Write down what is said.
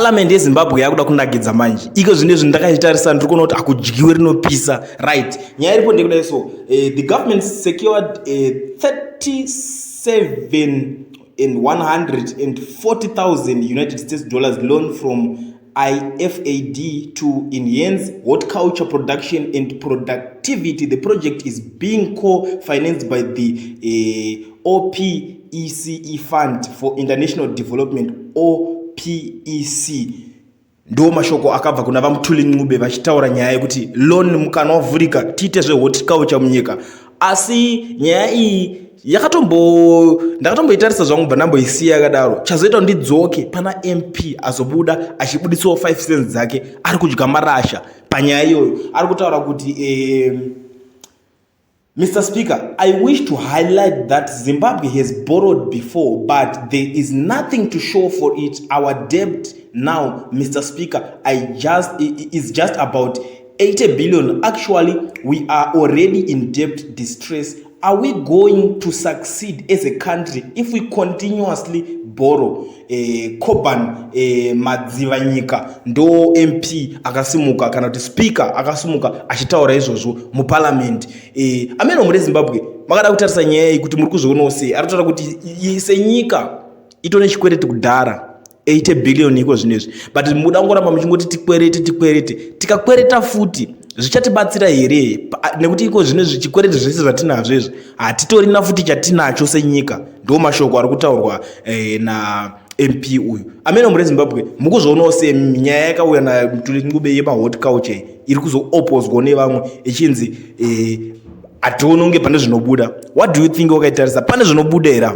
Parliament yeZimbabwe yakuda kunakidza manje. Iko zvino izvi ndakaitarisa, ndiri kuona kuti akudyiwe rinopisa. Right, nyaya iripo ndekudai. So the government secured 37 and 140,000 United States dollars loan from IFAD to enhance horticulture production and productivity. The project is being co-financed by the OPECE Fund for International Development, OPEC. Ndo mashoko akabva kuna VaMthuli Ncube vachitaura nyaya yekuti loan mukana wavhurika, tiite zvehorticulture munyika. Asi nyaya iyi yakatombo, ndakatomboitarisa zvangu, bva ndamboisiya yakadaro. Chazoita kuti ndidzoke, pana MP azobuda achibudisawo 5 cents dzake, ari kudya marasha panyaya iyoyo. Ari kutaura kuti "Mr. Speaker, I wish to highlight that Zimbabwe has borrowed before, but there is nothing to show for it. Our debt now, Mr. Speaker, is just about 80 billion. Actually, we are already in debt distress. Are we going to succeed as a country if we continuously borrow?" Coban Madzivanyika ndo MP akasimuka, kana kuti speaker akasimuka achitaura izvozvo muparliament. Ameno muri Zimbabwe makada kutarisa nyaya iyi kuti muri kuzvionawo sei. Ari kutaura kuti senyika itone chikwereti kudhara, 80 billion iko zvinezvi, but muda kungoramba muchingoti tikwerete, tikwerete. Tikakwereta futi zvichatibatsira here? Nekuti iko zvinezvi chikwereti zvese zvatinazvo izvi, hatitorina futi chatinacho senyika. Ndo mashoko ari kutaurwa na MP uyu. Amene muri Zimbabwe mukuzvionawo sei nyaya yakauya naMthuli Ncube yemahorticulture iri kuzoopozwa nevamwe ichinzi hationi kunge pane zvinobuda? What do you think? Wakaitarisa, pane zvinobuda here?